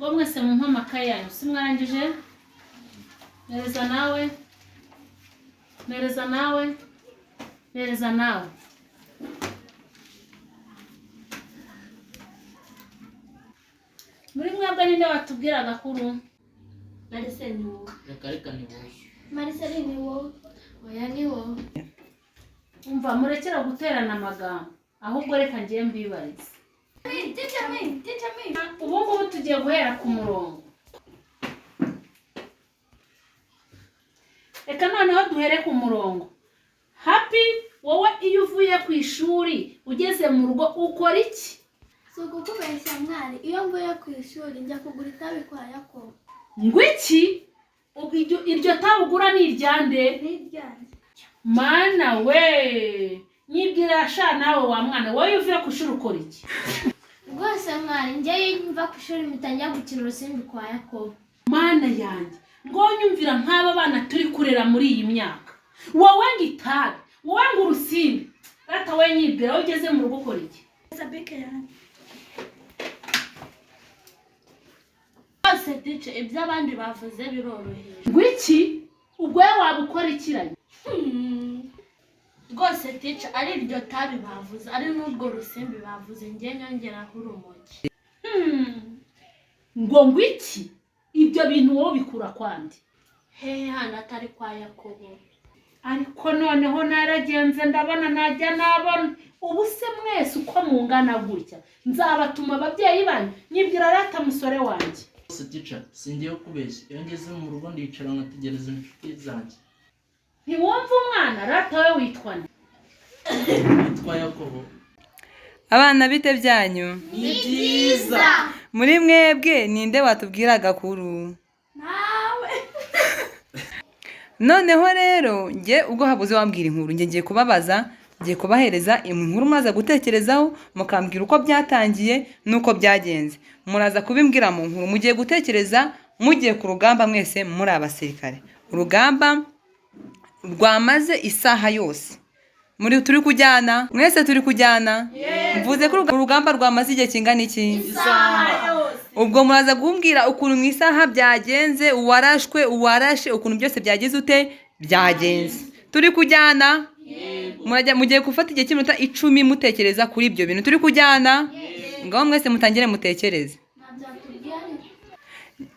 Ngo mwese mumpe amakaye yanyu. Si mwarangije? Mpereza nawe, mpereza nawe, mpereza nawe. Muri mwebwe ninde watubwira agakuru? Marise, ni wowe. Reka reka, ni wowe. Marise, ni wowe. Oya, ni wowe. Umva, murekera guterana amagambo, ahubwo reka ngiye mbibarize. Teacher me, teacher me. Ubu ngubu tugiye guhera ku murongo. Reka noneho duhere ku murongo. Happy, wowe iyo uvuye ku ishuri ugeze mu rugo ukora iki? Si ukukubeshya mwari, iyo mvuye ku ishuri njya kugura itabi kwa Yakobo. Ngo iki? Ubwo iryo tabi ugura ni iryande? Ni iryanjye. Mana we! Nyibwira sha nawe, wa mwana wowe, iyo uvuye ku ishuri ukora iki? Rwose mwari, njyewe mva ku ishuri mpita njya gukina urusimbi kwa Yakobo. Mana yanjye! Ngo nyumvira nk'aba bana turi kurera muri iyi myaka, wowe ngo itabi, wowe ngo urusimbi. Rata we, nyibwira, wowe ugeze mu rugo ukora iki? Sabike yanjye. Rwose teacher, ibyo abandi bavuze biroroheje. Ngo iki? Ubwo wowe waba ukora ikiranye? Rwose teacher, ari iryo tabi bavuze, ari n'urwo rusimbi bavuze, njye nyongeraho urumogi. Ngo iki? Ibyo bintu wowe bikura kwandi? Hehe hano atari kwa Yakobo? Ariko noneho naragenze ndabona najya nabona. Ubu se mwese uko mungana gutya nzabatuma ababyeyi banyu? Nyibwira rata, musore wanjye. Rwose teacher, singiye kubeshya, iyo ngeze mu rugo ndicara nkategereza inshuti zanjye. Ntiwumva umwana? Rata we, witwa nde? Witwa Yakobo. Abana, bite byanyu? Ni byiza. Muri mwebwe ninde watubwira agakuru? Nawe. Noneho rero njye ubwo habuze wambwira inkuru, njye ngiye kubabaza, ngiye kubahereza inkuru muraza gutekerezaho, mukambwira uko byatangiye n'uko byagenze. Muraza kubimbwira mu nkuru. Mugiye gutekereza mugiye ku rugamba, mwese muri abasirikare, urugamba rwamaze isaha yose. Muri turi kujyana? Mwese turi kujyana? Mvuze ko urugamba rwamaze igihe kingana iki? Ubwo muraza kumbwira ukuntu mu isaha byagenze, uwarashwe, uwarashe, ukuntu byose byagize ute, byagenze. Turi kujyana? Murajya, mugiye gufata igihe cy'iminota 10 mutekereza kuri ibyo bintu. Turi kujyana? Ngaho mwese mutangire mutekereze. Ntabyatubwiye ariko.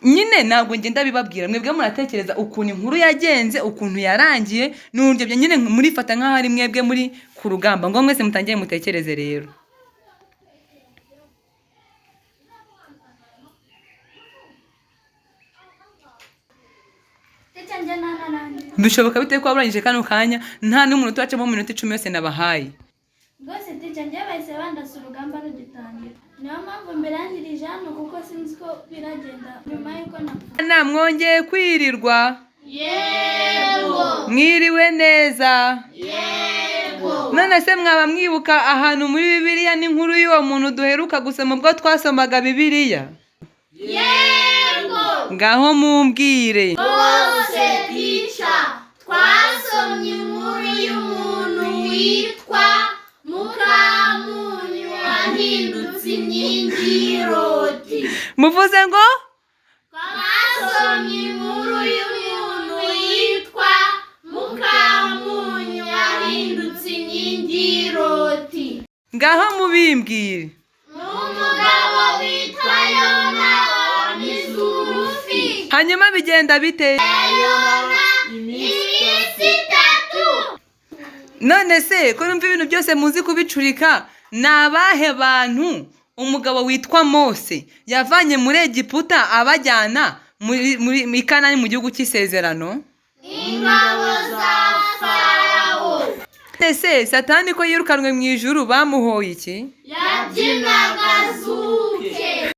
Nyine ntabwo ngenda bibabwira, mwebwe muratekereza ukuntu inkuru yagenze, ukuntu yarangiye n'uburyo nyine murifata nk'aho ari mwebwe muri ku rugamba. Ngo mwese mutangire mutekereze rero. Teacher, njye ntanarangiza. Bishoboka bite ko waburangije kano kanya, nta n'umuntu turacamo mu minota 10 yose nabahaye? Rwose teacher, njye bahise bandasa urugamba rugitangira, niyo mpamvu mbirangirije hano kuko sinzi ko biragenda nyuma y'uko napfuye. Na mwongeye kwirirwa? Yego. Mwiriwe neza? Yego. None se mwaba mwibuka ahantu muri Bibiliya n'inkuru y'uwo muntu duheruka gusoma ubwo twasomaga Bibiliya? Yego. Ngaho mumbwire. Rwose teacher, twasomye inkuru y'umuntu witwa Mukamunyu wahindutse inkingi y'iroti. Muvuze ngo? Twasomye inkuru y'umuntu witwa Mukamunyu wahindutse inkingi y'iroti. Ngaho mubimbwire. N'umugabo witwa Yona wamize urufi. Hanyuma bigenda bite? Yona iminsi 3. None se ko numva ibintu byose muzi kubicurika, ni abahe bantu umugabo witwa Mose yavanye muri Egiputa abajyana muri Kanani, mu gihugu cy'isezerano? Ingabo za Farawo. Ese Satani ko yirukanwe mu ijuru bamuhoye iki? Yabyinaga zuke.